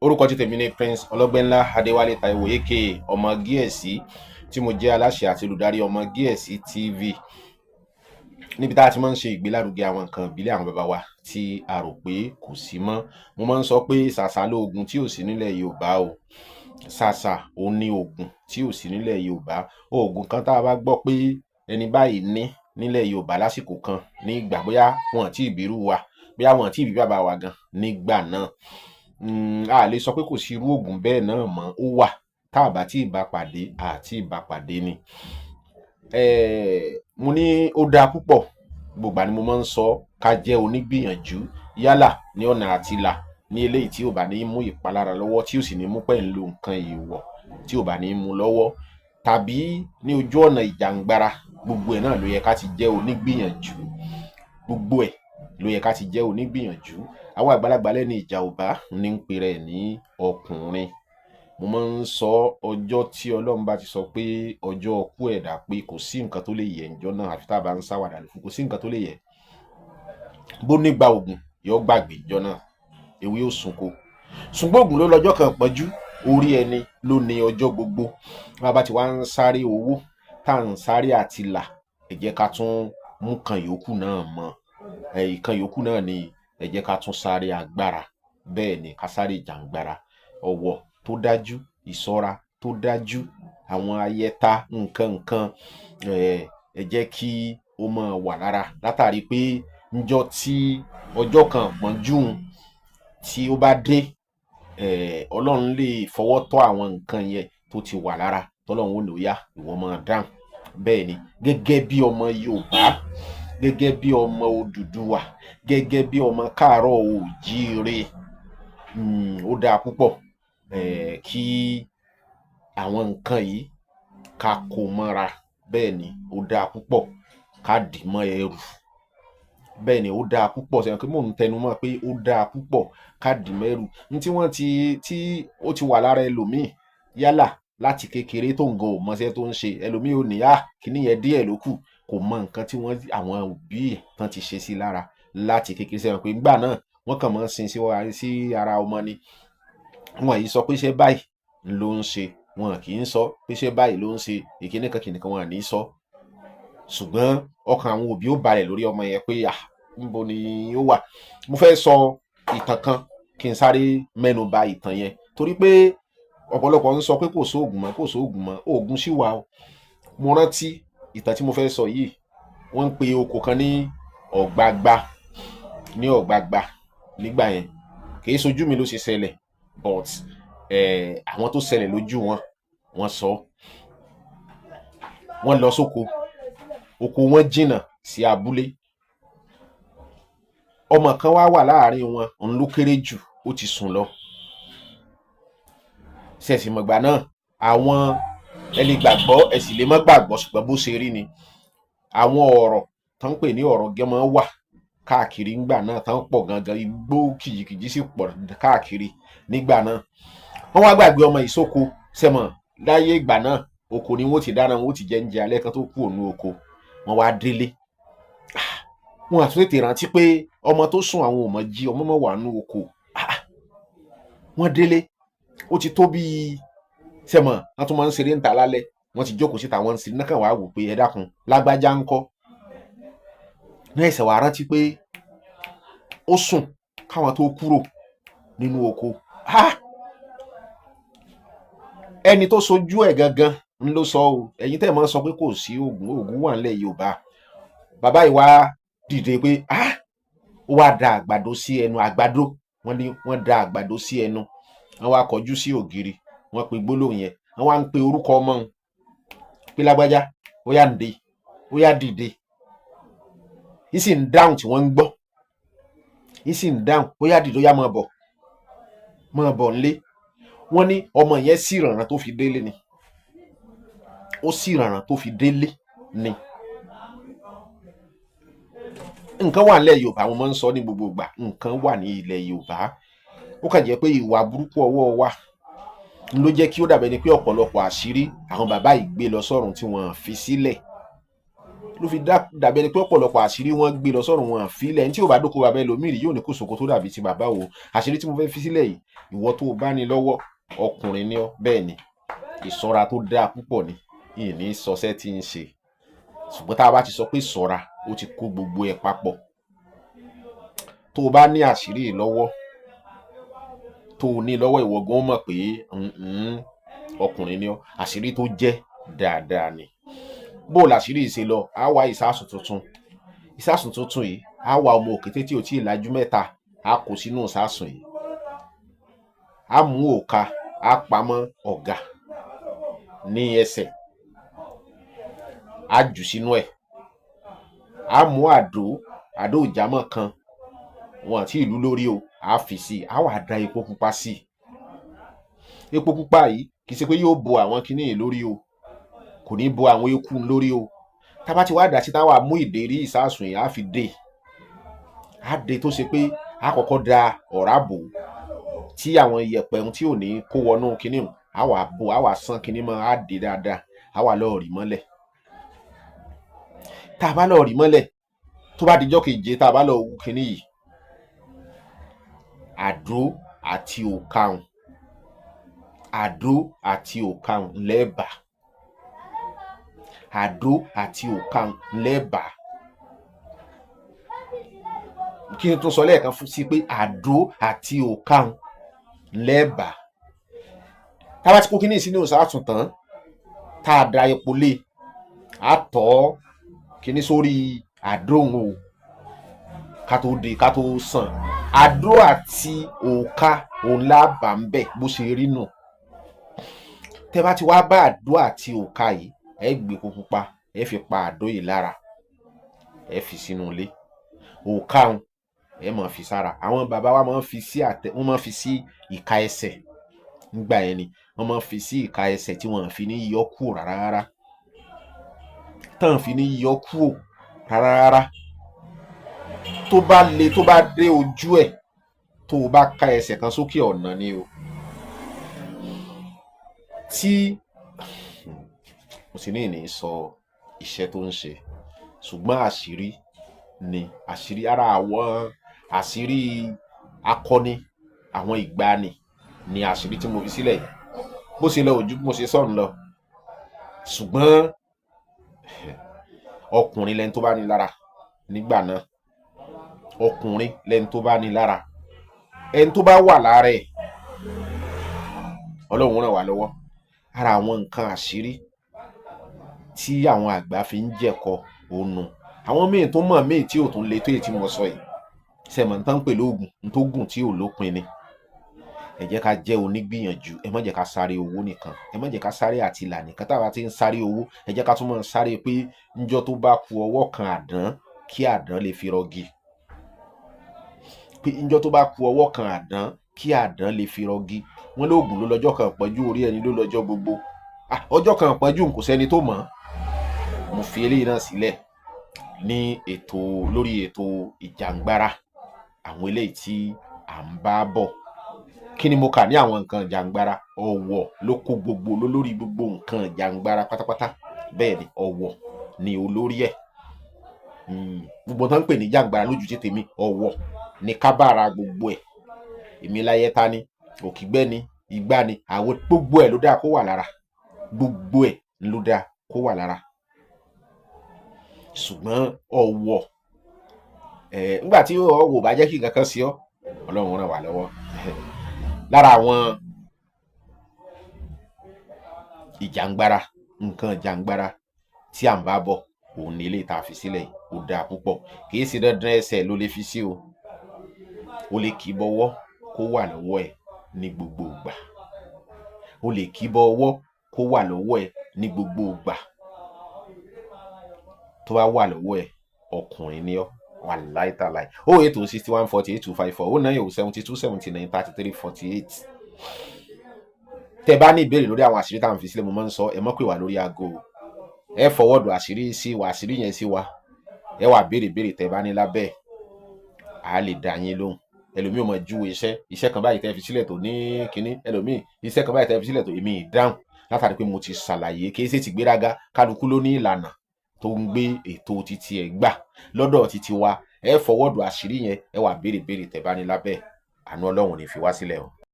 Orúkọ tí tèmi ni Prince Ọlọ́gbẹ́nlá Adéwálé Táíwò, aka Ọmọ Gíẹ̀sì, tí mo jẹ́ aláṣẹ àti olùdarí Ọmọ Gíẹ̀sì TV, níbi tá a ti máa ń ṣe ìgbélárugẹ àwọn nǹkan ìbílẹ̀ àwọn bàbá wa tí a rò pé kò sí mọ́. Mo máa ń sọ pé ṣàṣà lóògùn tí ò sí nílẹ̀ Yorùbá o. Ṣàṣà òun ní oògùn tí ò sí nílẹ̀ Yorùbá. Oògùn kan tá a bá gbọ́ pé ẹni báyìí ní nílẹ̀ Yorùbá lásìkò kan ní ìgbà, bóyá wọn àti ìbírú wa, bóyá wọn àti ìbí bàbá wa gan nígbà náà, a lè sọ pé kò sí irú oògùn bẹ́ẹ̀ náà mọ́. Ó wà, tá a bá tí ì bá pàdé, àti ìbá pàdé ni. Mo ní ó dáa púpọ̀. Gbogbo ni mo máa ń sọ ká jẹ́ onígbìyànjú, yálà ní ọ̀nà àtìlà ní eléyìí tí ò bá ní mú ìpalára lọ́wọ́, tí ò sì ní mú pẹ̀ ń lo nǹkan èèwọ̀, tí ò bá ní mú lọ́wọ́, tàbí ní ojú ọ̀nà ìjàngbara. Gbogbo ẹ̀ náà ló yẹ ká ti jẹ́ onígbìyànjú. Gbogbo ẹ̀ ló yẹ ká ti jẹ́ onígbìyànjú. Àwọn àgbàlagbà lẹ́ni ìjà ò bá ní ń pe rẹ̀ ní ọkùnrin. Mo máa ń sọ, ọjọ́ tí Ọlọ́run bá ti sọ pé ọjọ́ ọkú ẹ̀dá, pé kò sí nǹkan tó lè yẹ ǹjọ́ náà, àfi tá a bá ń sáwàdà lókun. Kò sí nǹkan tó lè yẹ. Bó nígbà ògùn yóò gbàgbé ìjọ náà, ewé ò sunko. Ṣùgbọ́n ògùn ló lọ́jọ́ kan pọ́njú, orí ẹni ló ní ọjọ́ gbogbo. Bá a bá ti wá ń sáré owó, tá à ń sáré àti là, ẹ jẹ́ ká tún mú kan yòókù náà mọ́. Ìkan yòókù náà ni ẹ jẹ́ ká tún sáré agbára. Bẹ́ẹ̀ ni, ká sáré ìjàngbara, ọ̀wọ̀ tó dájú, ìṣọ́ra tó dájú, àwọn ayẹta, nǹkan nǹkan, ẹ jẹ́ kí ó máa wà lára, látàrí pé ńjọ́ tí ọjọ́ kan pọ́njú tí ó bá dé, Ọlọ́run lè fọwọ́ tọ́ àwọn nǹkan yẹn tó ti wà lára, tọ́lọ́run ó lò yá, ìwọ máa dáhùn. Bẹ́ẹ̀ ni, gẹ́gẹ́ bí ọmọ Yorùbá, gẹ́gẹ́ bí ọmọ Odùduwà, gẹ́gẹ́ bí ọmọ káàárọ̀ oòjíire, ó dáa púpọ̀ kí àwọn nǹkan yìí ká kó mọ́ra. Bẹ́ẹ̀ ni, ó dáa púpọ̀ ká dì mọ́ ẹrù. Bẹ́ẹ̀ ni, ó dáa púpọ̀. Sẹ́yìn pé mò ń tẹnu mọ́ pé ó dáa púpọ̀ ká dì mẹ́rù ní tí wọ́n ti tí ó ti wà lára ẹlòmíì, yálà láti kékeré tó ń gan ò mọṣẹ́ tó ń ṣe. Ẹlòmíì ò ní á kíní yẹn díẹ̀ ló kù, kò mọ nǹkan tí wọ́n àwọn òbí ẹ̀ tán ti ṣe sí lára láti kékeré. Sẹ́yìn pé ńgbà náà wọ́n kàn máa ń sin sí ara ọmọ ni. Wọn yìí sọ pé iṣẹ́ báyìí ló ń ṣe, wọn kì í sọ pé iṣẹ́ báyìí ló ń ṣe, ìkíní kan kìnìkan wọn à ní sọ. Ṣùgbọ́n ọkàn àwọn òbí ó balẹ̀ lórí ọmọ yẹn pé à níbo ni ó wà. Mo fẹ́ sọ ìtàn kan, kí n sáré mẹ́nu bà ìtàn yẹn, torí pé ọ̀pọ̀lọpọ̀ ń sọ pé kò sóògùn mọ́, kò sóògùn mọ́. Oògùn sì wà o. Mo rántí ìtàn tí mo fẹ́ sọ yìí. Wọ́n ń pe oko kan ní Ọ̀gbàgbà, ní Ọ̀gbàgbà nígbà yẹn. Kì í sojú mi ló ṣe ṣẹlẹ̀, but àwọn tó ṣẹlẹ̀ lójú wọn, wọ́n sọ. Wọ́n lọ sóko, oko wọn jìnnà sí abúlé. Ọmọ kan wá wà láàrin wọn, òun ló kéré jù, ó ti sùn lọ. Ṣẹ̀sì mọ̀gbà náà, àwọn ẹ lè gbàgbọ́, ẹ sì lè má gbàgbọ́, ṣùgbọ́n bó ṣe rí ni, àwọn ọ̀rọ̀ tó ń pè ní ọ̀rọ̀ gẹ́mọ́ wà káàkiri ńgbà náà tán pọ̀ gangan. Igbó kìjìkìjì sì pọ̀ káàkiri nígbà náà. Wọ́n wá gbàgbé ọmọ ìsóko. Sẹ́mọ̀ láyé ìgbà náà, oko ni wọ́n ti dáná, wọ́n ti jẹ oúnjẹ alẹ́ kan tó kú òun oko. Wọ́n wá délé, wọ́n àtún tètè rántí pé ọmọ tó sùn, àwọn ò mọ̀ jí ọmọ mọ̀ wà nú oko. Wọ́n délé, ó ti tó bíi, sẹ́mọ̀ wọ́n tún máa ń ṣeré ńta lálẹ́. Wọ́n ti jókòó síta, wọ́n ń ṣeré náà, kàn wá wò pé, "Ẹ dákun, lágbájá ńkọ́?" Ní ẹsẹ̀ wàá rántí pé ó sùn káwọn tó kúrò nínú oko. Ẹni tó sojú ẹ̀ gangan ń ló sọ o. Ẹ̀yin tẹ́ ẹ̀ máa ń sọ pé kò sí oògùn, oògùn wà nílẹ̀ Yorùbá. Bàbá yìí wá dìde pé ó wá da àgbàdo sí ẹnu. Àgbàdo, wọ́n ní wọ́n da àgbàdo sí ẹnu. Wọ́n wá kọjú sí ògiri, wọ́n pe gbólóhùn yẹn, wọ́n wá ń pe orúkọ ọmọ òun pé, "Lágbájá, ó yá ǹde, ó yá dìde." Yìí sì ń dáhùn tí wọ́n ń gbọ́, yìí sì ń dáhùn, "Ó yá dìde, ó yá, máa bọ̀, máa bọ̀ nílé." Wọ́n ní ọmọ yẹn sì rànràn tó fi délé ni. Ó sì rànràn tó fi délé ni. Nǹkan wà nílẹ̀ Yorùbá. Wọ́n máa ń sọ ní gbogbo ìgbà, nǹkan wà ní ilẹ̀ Yorùbá. Ó kàn jẹ́ pé ìwà burúkú ọwọ́ wa ló jẹ́ kí ó dàbẹ̀ ni pé ọ̀pọ̀lọpọ̀ àṣírí àwọn bàbá yìí gbé lọ sọ́run tí wọ́n fi sílẹ̀. Ló fi dàbí ẹni pé ọ̀pọ̀lọpọ̀ àṣírí wọn gbé lọ sọ́run wọn àfilẹ̀. Ẹni tí ò bá dóko bàbá ẹlòmíì rí yóò ní kò sóko tó dàbí ti bàbá wo. Àṣírí tí mo fẹ́ fi sílẹ̀ yìí, ìwọ tó o bá ní lọ́wọ́, ọkùnrin ni ọ́. Bẹ́ẹ̀ ni, ìṣọ́ra tó dáa púpọ̀ ni. Ìní sọsẹ́ tí ń ṣe, ṣùgbọ́n tá a bá ti sọ pé ṣọ́ra, ó ti kó gbogbo ẹ̀ papọ̀. Tó o bá ní àṣírí yìí lọ́wọ́, tó o ní lọ́wọ́, ìwọ gan mọ̀ pé ọkùnrin ni ọ́. Àṣírí tó jẹ́ dáadáa ni. Bó o làṣírí yìí ṣe lọ? Á wá ìsásùn tuntun. Ìsásùn tuntun yìí, á wá ọmọ òkété tí ò tí ì lajú mẹ́ta, á kó sínú ìsásùn yìí. Á mú òka, á pamọ́ ọ̀gà ní ẹsẹ̀, á jù sínú ẹ̀. Á mú àdó, àdó ìjámọ̀ kan, wọn àti ìlú lórí o, á fi sí i. Á wà da epo pupa sí i. Epo pupa yìí, kì í ṣe pé yóò bo àwọn kinní yìí lórí o, kò ní bo àwọn eku lórí o. Tá bá ti wá dà sí, táwa mú ìdérí ìsásùn yìí, á fi dé, á dé, tó ṣe pé á kọ́kọ́ da ọ̀rá bò ó tí àwọn iyẹ̀pẹ̀ ohun tí ò ní kó wọnú kinní hùn, á wà bò, á wà sán kinní mọ́, á dé dáadáa, á wà lọ́ọ̀ rí mọ́lẹ̀. Tá a bá lọ́ọ̀ rí mọ́lẹ̀, tó bá dijọ́ keje, tá a bá lọ wú kinní yìí, àdó àti òkàùn, àdó àti òkàùn lẹ́ẹ̀bà, àdó àti òkàùn lẹ́ẹ̀bà. Kí n tún sọ lẹ́ẹ̀kan fún sí pé àdó àti òkàùn lẹ́ẹ̀bà. Tá a bá ti kó kinní sínú ìsásùn tán, tá a da epo lé, a tọ́ kinní sórí àdó òun o, ká tó de, ká tó sàn, àdó àti òka òun lábàá ń bẹ̀. Bó ṣe rí nù, tẹ́ bá ti wá bá àdó àti òka yìí, ẹ gbé epo pupa, ẹ fi pa àdó yìí lára, ẹ fi sínú ilé. Òka òun, ẹ máa fi sára. Àwọn bàbá wa máa ń fi sí àtẹ, wọ́n máa ń fi sí ìka ẹsẹ̀ nígbà yẹn ni. Wọ́n máa ń fi sí ìka ẹsẹ̀ tí wọ́n fi ní yọ kúrò rárá rárá, tán fi ní yọ kúrò rárá rárá. Tó bá le, tó bá dé ojú ẹ̀, tó o bá ká ẹsẹ̀ kan sókè, ọ̀nà ni o. Tí mo sì ní ìní sọ iṣẹ́ tó ń ṣe, ṣùgbọ́n àṣírí ni àṣírí. Ara àwọn àṣírí akọni àwọn ìgbàanì ni àṣírí tí mo fi sílẹ̀ yìí. Bó ṣe lọ ojú bí mo ṣe sọ̀rọ̀ lọ, ṣùgbọ́n ọkùnrin lẹni tó bá ní lára nígbà náà, ọkùnrin lẹni tó bá ní lára, ẹni tó bá wà lára ẹ̀, Ọlọ́run ràn wá lọ́wọ́. Ara àwọn nǹkan àṣírí tí àwọn àgbà fi ń jẹ̀kọ ònu, àwọn míì tó mọ̀, míì tí ò tún le tó èyí tí mo sọ yìí. Sẹ̀mọ̀ tán ń pè lóògùn tó gùn tí ò lópin ni. Ẹ jẹ́ ká jẹ́ onígbìyànjú. Ẹ má jẹ́ ká sáré owó nìkan, ẹ má jẹ́ ká sáré àti ìlà nìkan. Táwa ti ń sáré owó, ẹ jẹ́ ká tún máa sáré pé ńjọ́ tó bá ku ọwọ́ kan àdán, kí àdán lè fi rọgì, pé ńjọ́ tó bá ku ọwọ́ kan àdán, kí àdán lè fi rọgì. Wọ́n lóògùn ló lọ́jọ́ kan pọ́njú, orí ẹni ló lọ́jọ́ gbogbo. Ọjọ́ kan pọ́njú, kò sẹ́ni tó mọ̀. Mo fi eléyìí náà sílẹ̀ ní ètò lórí ètò ìjàngbara. Àwọn eléyìí tí à ń bá bọ̀, kí ni mo kà ní àwọn nǹkan ìjàngbara? Ọ̀wọ̀ ló kó gbogbo lórí gbogbo nǹkan ìjàngbara pátápátá. Bẹ́ẹ̀ ni, ọ̀wọ̀ ni olórí ẹ̀. Gbogbo tó ń pè ní jàngbara lójú tí tèmi, ọ̀wọ̀ ní kábàárà gbogbo ẹ̀. Èmi láyé ta ni òkìgbẹ́ ni igbá ni àwọn, gbogbo ẹ̀ ló dáa kó wà lára, gbogbo ẹ̀ ló dáa kó wà lára. Ṣùgbọ́n ọ̀wọ̀ ẹ̀, nígbà tí ọ̀wọ̀ bá jẹ́ kí nǹkan kan sí ọ, Ọlọ́run ràn wá lọ́wọ́. Lára àwọn ìjàngbara, nǹkan ìjàngbara tí à ń bá bọ̀, òun ni eléyìí tá a fi sílẹ̀ yìí. Ó dáa púpọ̀. Kì í ṣe dandan ẹsẹ̀ ló lè fi sí o. O lè kì í bọwọ́ kó wà lọ́wọ́ ẹ̀ ní gbogbo ìgbà. O lè kì í bọ ọwọ́ kó wà lọ́wọ́ ẹ̀ ní gbogbo ìgbà. Tó bá wà lọ́wọ́ ẹ̀, ọkùnrin ni ọ́, wàláì tàláì. 0806148 254, 09072793348. Tẹ bá ní ìbéèrè lórí àwọn àṣírí táwọn fi sílẹ̀, mo máa ń sọ, ẹ mọ́ pè wá lórí aago o. Ẹ forward àṣírí sí wa, àṣírí yẹn sí wa, ẹ wà béèrè béèrè tẹ bá ní lábẹ́ ẹ̀, á lè dá yín lóhùn. Ẹlòmíì ò mọ̀ júwe iṣẹ́ kan báyìí tẹ́ fi sílẹ̀ tó ní kínní, ẹlòmíì iṣẹ́ kan báyìí tẹ́ fi sílẹ̀ tó èmi ìdáhùn, látàrí pé mo ti ṣàlàyé. Kì í ṣe ti gbéraga, kálukú ló ní ìlànà. Tó ń gbé ètò títí ẹ̀ gbà lọ́dọ̀ títí wa, ẹ fọwọ́dù àṣírí yẹn, ẹ wà béèrè béèrè tẹ̀ bá ní lábẹ́. Àánú Ọlọ́run ní fi wá sílẹ̀ o.